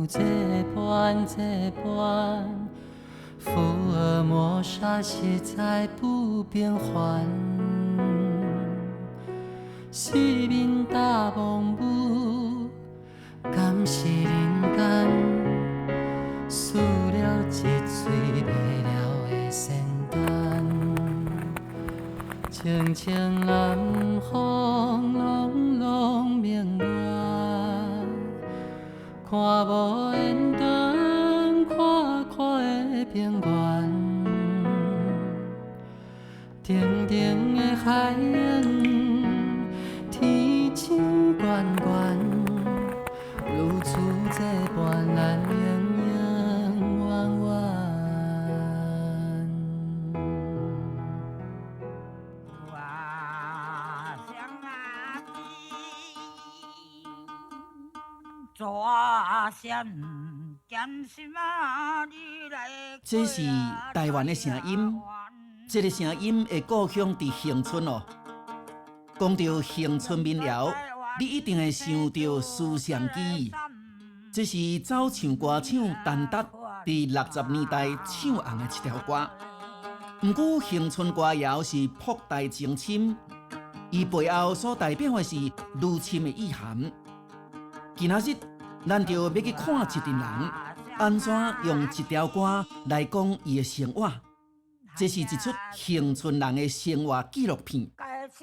這般這般，福爾摩沙實在不變幻。四面搭蒙霧，敢是人間輸了一喙袂了的仙丹。清清南風，朗朗明月，看無緣當，闊闊的平原，澄澄的海洋，天星懸懸，如此這般，咱永永遠遠。這是台灣的聲音，這个聲音的故鄉佇恆春哦。講到恆春民謠，你一定會想到思想記。這是走唱歌手陳達佇60年代唱紅的一條歌。毋過恆春歌謠是博大精深，伊背後所代表的是愈深的意涵。今仔日，咱就欲去看一陣人，按怎用一條歌來講伊的生活。這是一齣恆春人的生活紀錄片，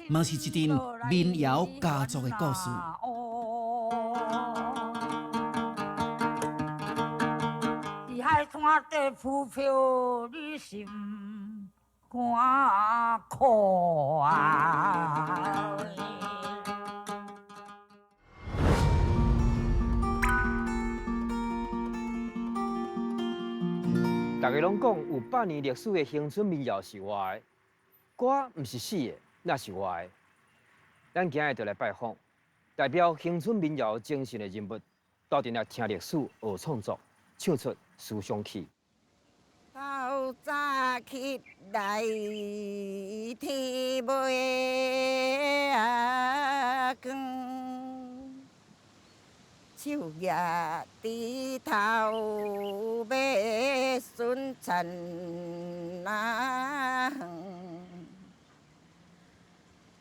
嘛是一陣民謠家族的故事。海灘底浮漂，你心肝苦啊！大家攏講有百年歷史的恆春民謠是活的，歌毋是死的，那是活的。咱今日就來拜訪代表恆春民謠精神的人物，鬥陣來聽歷史、學創作，唱出思想曲。透早起來，天未光，手舉豬頭欲巡田啊，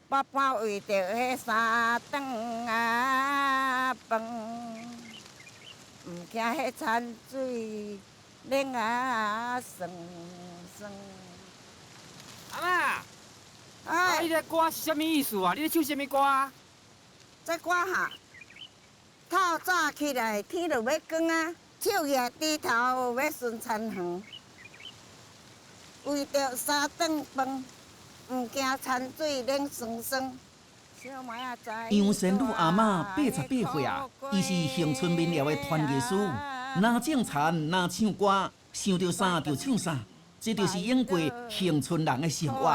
百般為著彼三頓仔飯，毋驚彼田水冷啊酸酸。阿嬤，啊，你這歌是啥物意思啊？你咧唱啥物歌啊？這歌哈，透早起來天就欲光啊，手舉豬頭欲巡田園，為著三頓飯，毋驚田水冷酸酸。楊仙女阿嬤88歲啊，伊是恆春民謠的傳藝師，若種田，若唱歌，想著啥就唱啥，這就是應過恆春人的生活。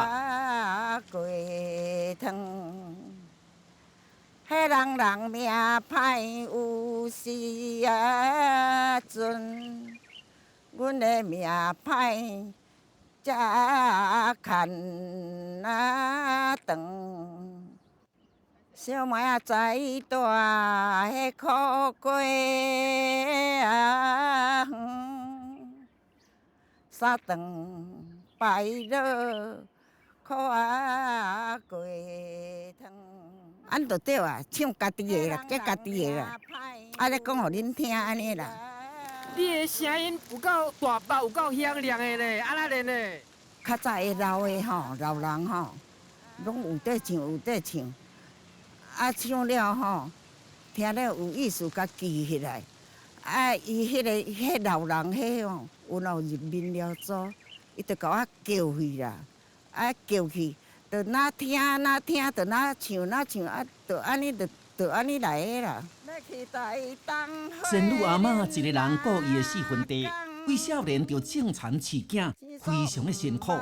彼人人命歹有時啊陣，阮的命歹才牽啊長。小妹仔知大彼苦過啊遠，三頓白滷苦仔雞湯。按就對啊，唱家己的啦，這家己的啦，啊咧講予恁聽按呢啦。你的聲音有夠大爆，有夠響亮的咧，按怎練的？較早的老的吼，老人吼，攏有咧唱，有咧唱，啊唱了吼，聽了有意思，共記起來。啊，伊彼個彼老人彼吼，有若入民謠組，伊就共我叫去啦，啊叫去。就若聽若聽，就若唱若唱，啊，就按呢，就就按呢來的啦。仙女阿嬤一個人顧伊的四分地，對少年就種田飼囝，非常的辛苦。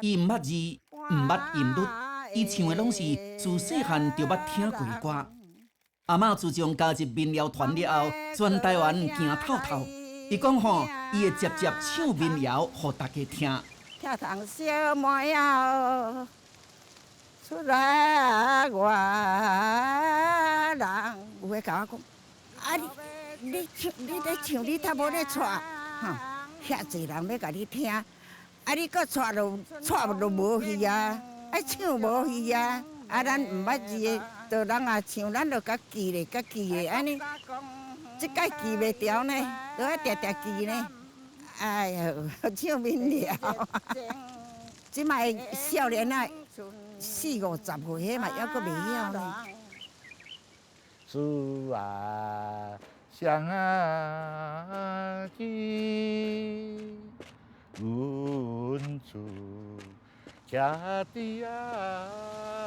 伊毋捌字，毋捌音律，伊唱的攏是自細漢就捌聽過的歌。阿嬤自從加入民謠團了後，全台灣行透透。伊講吼，伊會捷捷唱民謠予大家聽。聽堂小妹仔出來外人，有的共我講，啊你你唱，你咧唱，你較無咧掣，吼，遐濟人欲共你聽，啊，你閣掣就掣就無去啊，啊唱無去啊，啊，咱毋捌字的，就人也唱，咱就共記咧，共記咧，按呢，這擺記袂牢呢，都愛定定記呢。哎喲，唱民謠，這擺少年仔四五十歲，彼嘛猶閣袂曉呢。思啊想啊記，阮厝徛佇啊。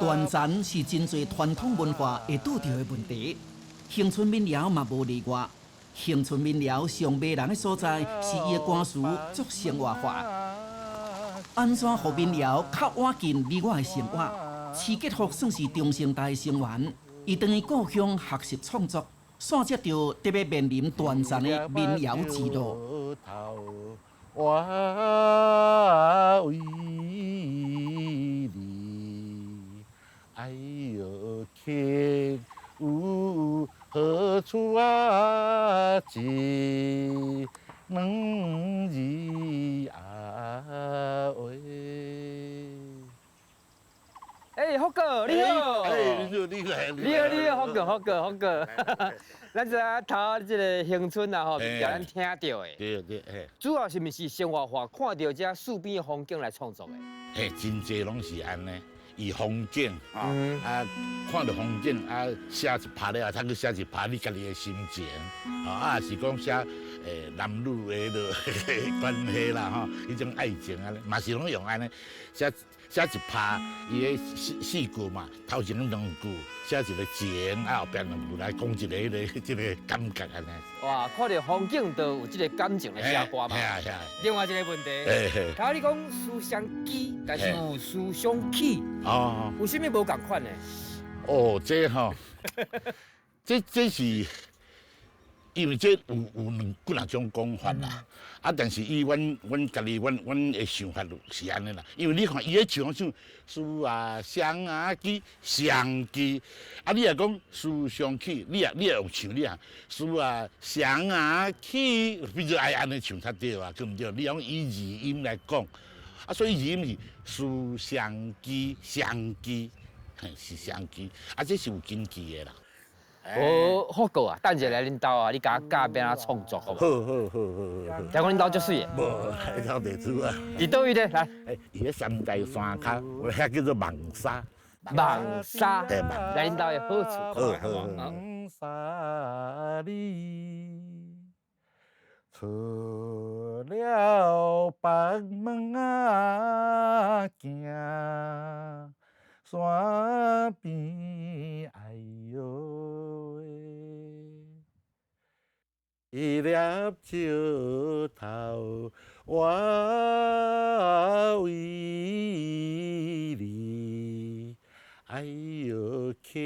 斷層是真濟傳統文化會拄著的問題，恆春民謠嘛無例外。恆春民謠上迷人的所在是伊的歌詞足生活化，按怎予民謠較倚近你我的生活？施杰福算是中生代的成員，伊轉去故鄉學習創作，煞接著得欲面臨斷層的民謠之路。我為你，哎喲，天有何處啊？一兩字啊喂。哎，福哥你好！哎，你好，你來，你好，你好，福哥，福哥，福哥。咱這頭這个恆春啊吼，叫咱聽著的。對對嘿。主要是毋是生活化，看著這四邊的風景來創作的？嘿，真濟攏是按呢，以風景啊，啊，看著風景啊，寫一拍了，他去寫一拍你家己的心情，啊，是講寫男女的彼个關係啦，吼，彼種愛情啊，嘛是攏用按呢寫寫一拍，伊的四四句嘛，頭前兩句寫一個情，啊後壁兩句來講一個彼个這个感覺按呢。哇，看著風景就有這个感情來寫歌嘛。係啊係啊。另外一個問題，頭你講思想起，但是有思想起，哦，有啥物無仝款呢？哦，這吼，這是。因為這有兩幾若種講法啦，啊，但是以阮阮家己阮阮的想法是按呢啦。因為你看伊咧唱唱思啊想啊記想記，啊，你若講思想起，你若用唱你啊思啊想啊起，變做愛按呢唱才對啊，對毋對？你用以字音來講，啊，所以字音是思想記想記，嘿，是想記，啊，這是有根據的啦。哦，福哥啊，等一下來恁兜啊，你共我教欲按怎創作好無？好好好好好。聽講恁兜足媠的。無，來兜地主啊。佇佗位咧？來。欸，佇咧三台山跤，有遐叫做網沙。網沙。對，網。來恁兜的好處。好好好。網沙裡，出了北門仔行山邊，哎喲喂，一粒石頭我為你，哎喲，客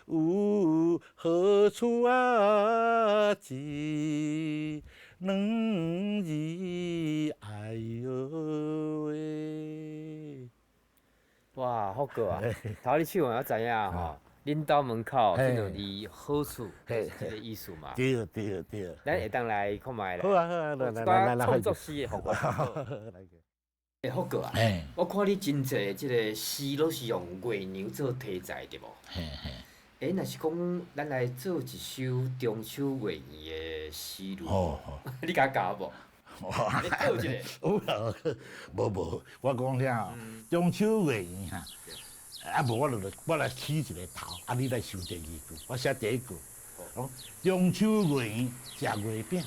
有何處啊？一兩字，哎喲喂。哇，福哥啊，頭你唱完我知影吼，恁兜門口這兩字好處，是這個意思嘛？對對對。咱會當來看覓咧。好啊好啊，來來來來。創作詩的方法。欸，福哥啊，我看你真濟這個詩攏是用月娘做題材，對無？嘿嘿。欸，若是講咱來做一首中秋月圓的詩句，你共我教無？你做一个。無無，我講啥？中秋月圓哈，啊無我就我來起一個頭，啊你來想第二句，我寫第一句，講中秋月圓食月餅。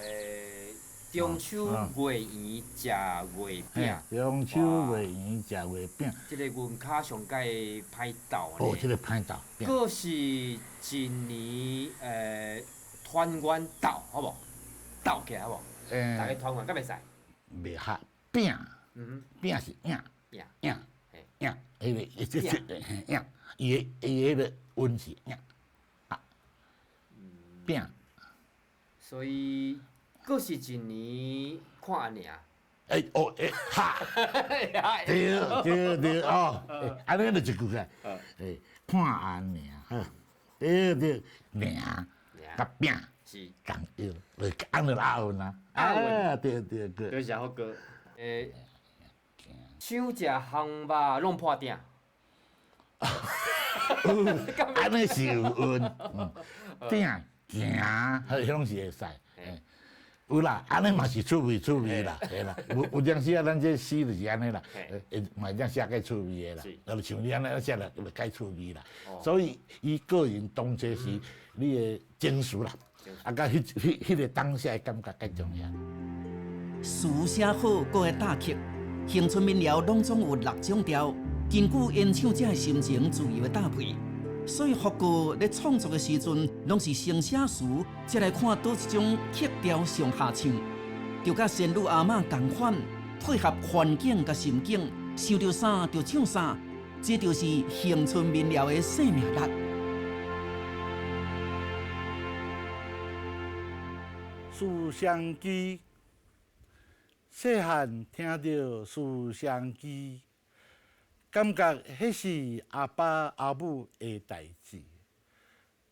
欸，中秋月圓食月餅。中秋月圓食月餅。這个阮跤上蓋歹鬥呢。哦，這个歹鬥。閣是一年團圓鬥，好無？鬥起來好無？大家團圓敢袂使？袂合餅，餅是影，影，影，彼个這這影，伊的伊彼个音是影，啊，餅。所以，閣是一年看阿娘。欸哦欸哈，對對對哦，按呢就一句個，欸看阿娘，對對娘佮餅。是。共韵，就按了押韵啊。押韵。对对对。多谢福哥。想食烘肉弄破鼎。按呢是有韵，鼎行，彼拢是会使。有啦，按呢嘛是趣味趣味啦，嘿啦。有有阵时啊，咱这诗就是按呢啦，嘛会当写较趣味的啦。就像你按呢写了，就较趣味啦。所以，伊个人当初是你的情绪啦，啊，佮彼彼彼个当下的感觉较重要。词写好，阁会搭曲。恒春民谣拢总有六种调，根据演唱者的心情自由的搭配。所以福哥咧创作的时阵，拢是先写词，再来看佗一种曲调上下唱，就佮仙女阿嬷仝款，配合环境佮心境，想著啥就唱啥，这就是恒春民谣的生命力。思双机，细汉听著思双机。感觉彼是阿爸阿母的代志。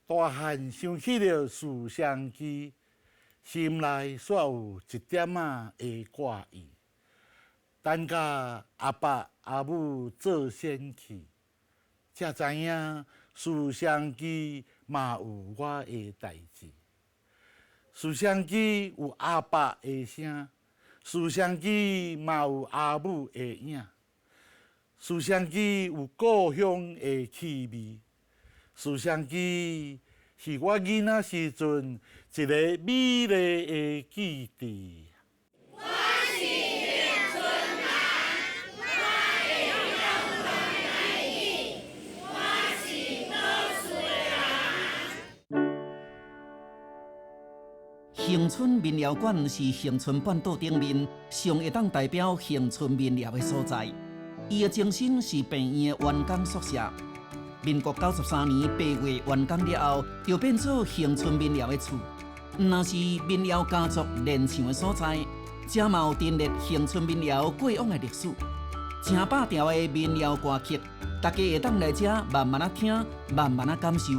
大汉想起了思双机，心内煞有一点仔的挂意。等甲阿爸阿母做先去，才知影思双机嘛有我的代志。思双机有阿爸的声，思双机嘛有阿母的影。思双机有故乡的气味，思双机是我囡仔时阵一个美丽的记忆。我是恒春人，我会晓讲台语，我是倒数的人。恒春民谣馆是恒春半岛顶面上会当代表恒春民谣的所在。伊的前身是病院的员工宿舍。民国93年8月完工了后，就变做恒春民谣的厝。毋但是民谣家族练唱的所在，遮嘛有陈列恒春民谣过往的历史。成百条的民谣歌曲，大家会当来遮慢慢仔听，慢慢仔感受，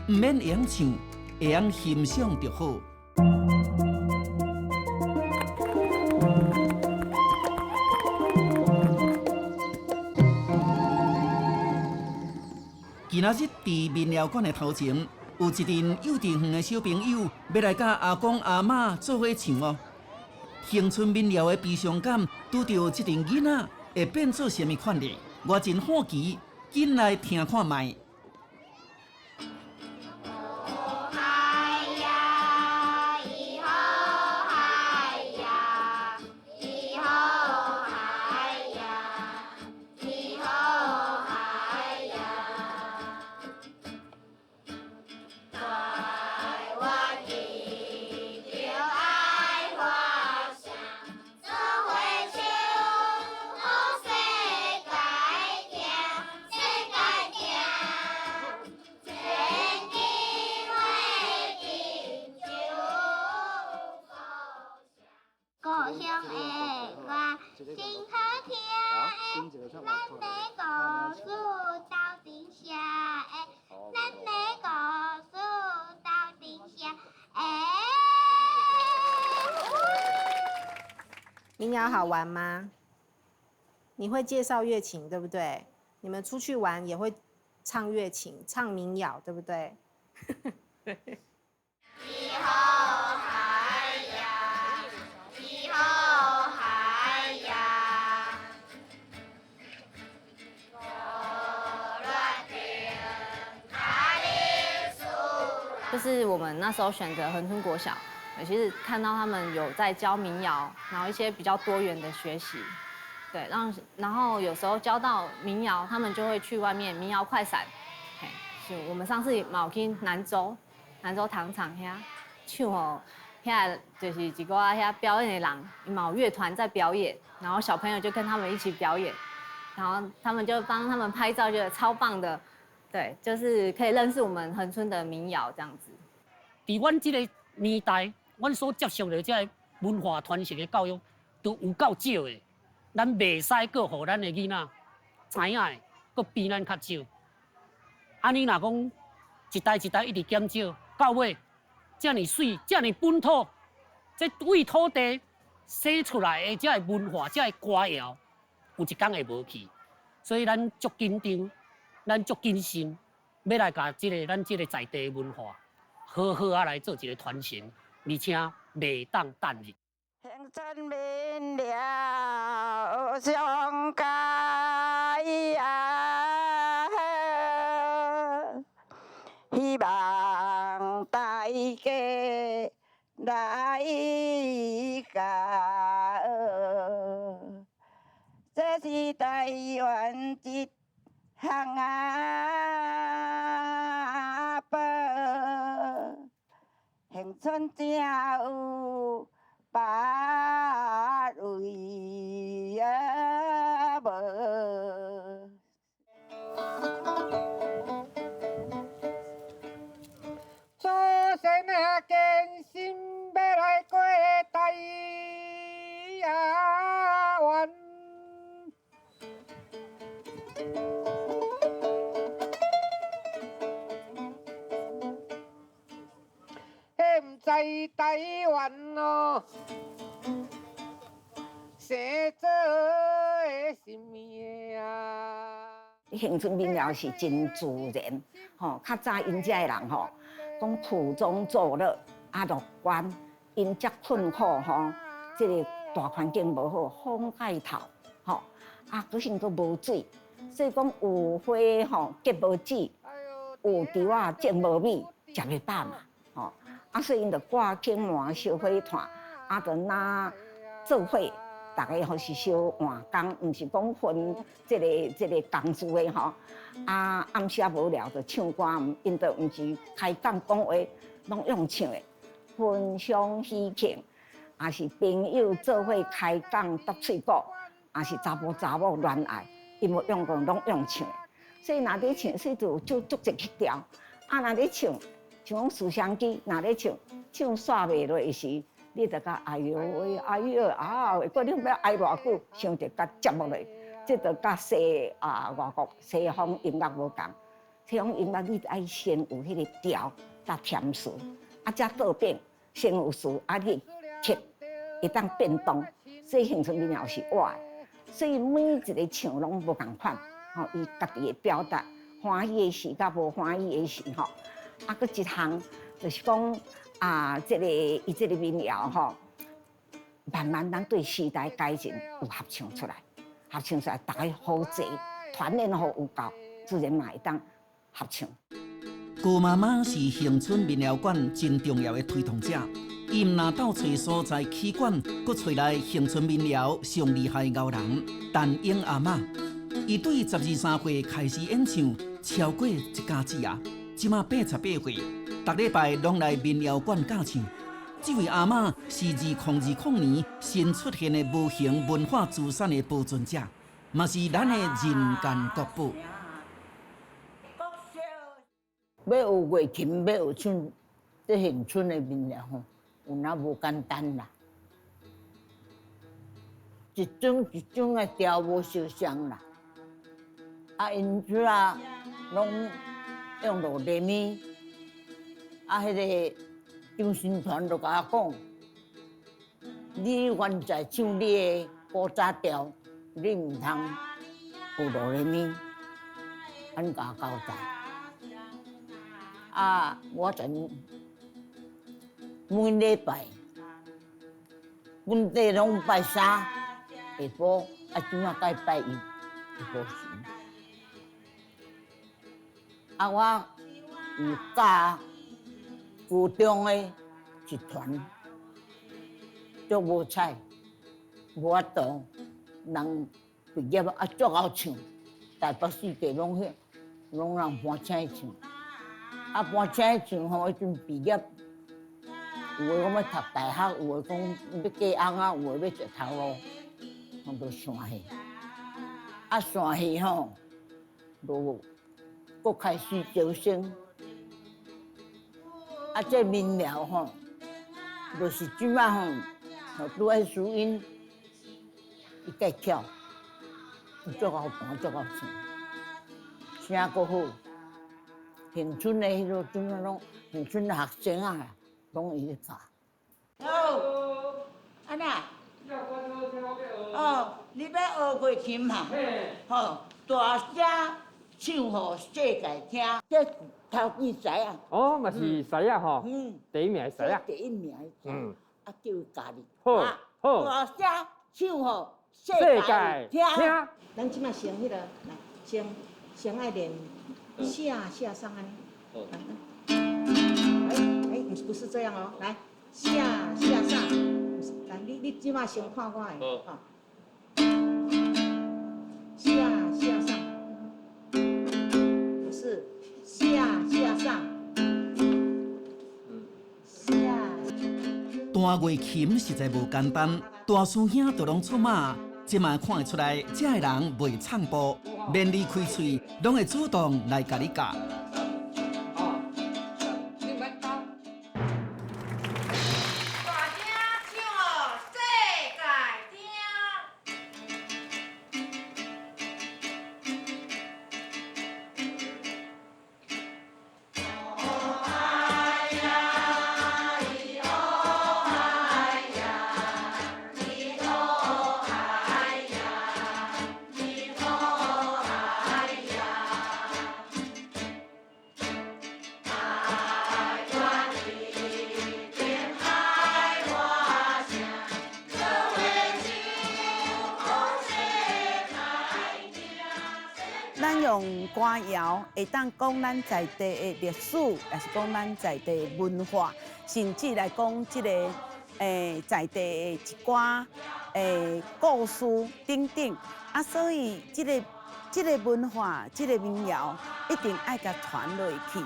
毋免会晓唱，会晓欣赏就好。今仔日伫民谣馆的头前，有一阵幼稚园的小朋友欲来佮阿公阿嬷做伙唱哦。恒春民谣的悲伤感，拄著这阵囡仔会变做啥物款呢？我真好奇，紧来听看觅。民谣好玩吗？你会介绍月琴，对不对？你们出去玩也会唱月琴、唱民谣，对不对？对。就是我们那时候选择恒春国小，其实看到他们有在教民谣，然后一些比较多元的学习，对，然后有时候教到民谣，他们就会去外面民谣快闪，嘿，是我们上次嘛有去南州，南州糖厂遐唱吼，遐就是一寡遐表演的人，伊嘛有乐团在表演，然后小朋友就跟他们一起表演，然后他们就帮他们拍照，觉得超棒的。对，就是可以认识我们恒春的民谣这样子。伫阮这个年代，阮所接受的这个文化传承的教育，都有够少的。咱袂使阁予咱的囡仔知影的，阁比咱较少。按呢若讲一代一代一直减少，到尾一遮爾媠，遮爾本土，這對土地生出來的這个文化，這个歌謠，有一天會無去，所以咱足緊張，咱足謹慎，欲來共這个咱這个在地文化，好好仔來做一个傳承，而且袂當擲日。恆春民謠上佳啊，希望大家來共學，這是台灣一項仔寶，恆春正有百位仔無。祖先啊，堅心欲來過台灣。彼毋知台灣哦，生做的啥物啊？恆春民謠是真自然，吼，較早𪜶遮的人吼，講苦中作樂，啊樂觀，𪜶遮困苦吼，這个大環境無好，風蓋頭，吼，啊，閣勝閣無水，所以講有花吼結無籽，有稻仔種無米，食袂飽嘛，吼，啊，所以𪜶就掛輕麻燒火炭，啊，就若做伙。逐家吼是相換工，毋是講分這个這个工序的吼。啊，暗時仔無聊就唱歌，𪜶就毋是開講講話，攏用唱的，分享喜慶，也是朋友做伙開講鬥喙鼓，也是查埔查某戀愛，𪜶無用講攏用唱的。所以若咧唱，所以就有足足濟曲調。啊，若咧唱，像講思想機，若咧唱，唱煞袂落的時。你就共哎喲喂，哎喲啊，過你欲哀偌久，想著佮接落來，這就佮西啊外國西方音樂無仝。西方音樂你愛先有彼个調，才填詞，啊才倒變，先有詞，啊你曲會當變動，所以恆春民謠是活的，所以每一个唱攏無仝款，吼，伊家己的表達，歡喜的時佮無歡喜的時，吼，啊，閣一項就是講。啊，這个伊這个民謠吼，慢慢咱對時代改進有合唱出來，合唱出來，逐家好齊，團練好有夠，自然嘛會當合唱。郭媽媽是恆春民謠館真重要的推動者，伊毋但鬥揣所在起館，閣揣來恆春民謠上厲害的藝人陳英阿嬤。伊對十二三歲開始演唱，超過一家子啊，這馬88歲。逐禮拜攏來民謠館教唱。這位阿嬤是2020年新出現的無形文化資產的保存者，嘛是咱的人間國寶。欲學月琴，欲學唱這恆春的民謠吼，有哪無簡單啦？一種一種的調無相像啦。啊，𪜶這啊攏用哆來咪。啊，彼个張新團就共我講，你原在唱你的古早調，你毋通學哆來咪，按共我交代。啊，我前每禮拜，本底攏拜三下晡，啊，這馬改拜一下晡時。啊，我有教。高中的一團足無彩，無法度，人畢業啊足𠢕唱，台北四界攏彼，攏人搬請去唱，啊搬請去唱吼，彼陣畢業，有的講欲讀大學，有的講欲嫁翁仔，有的欲食頭路，攏都散去，啊散去吼，就閣開始招生。啊，這民謠吼，就是這馬吼，吼拄愛輸音，伊介巧，伊足𠢕彈，足𠢕唱，聲閣好。恆春的彼落陣仔攏恆春的學生仔，攏伊咧教。好，按怎？哦，你欲學月琴哈？好，大聲唱予世界聽，這頭幾師仔。哦，嘛是師仔吼。第一名的師仔。第一名的。啊，叫伊教你。好，好。大聲唱予世界聽。咱這擺先彼个，來，先先愛練下下上按呢。哎哎，毋是不是這樣哦，來下下上，來你你這擺先看我的，吼。下下上，不是下下上，下。彈月琴實在無簡單，大師兄都攏出馬，這嘛看會出來，這个人袂藏步，免你開喙，攏會主動來共你教。大聲唱予世界聽。咱用歌謠會當講咱在地的歷史，也是講咱在地的文化，甚至來講這个在地的一寡故事等等。啊，所以這个這个文化、這个民謠一定愛共傳落去。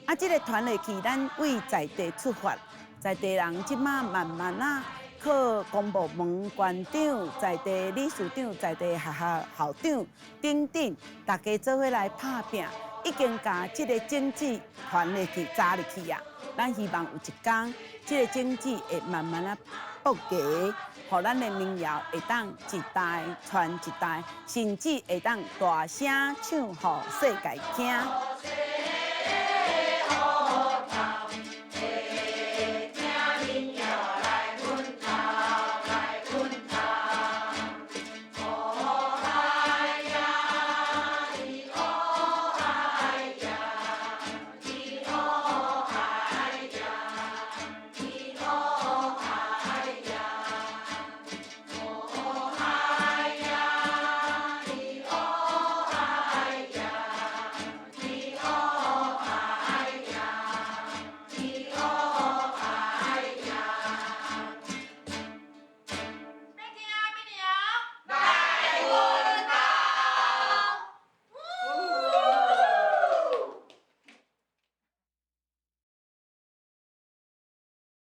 啊，這个傳落去，咱為在地出發，在地人這馬慢慢仔。靠公部門館長、在地理事長、在地學校校長等等，大家做伙來拍拚，已經共這个種子傳落去、扎入去啊！咱希望有一天，這个種子會慢慢仔爆芽，予咱的民謠會當一代傳一代，甚至會當大聲唱予世界聽。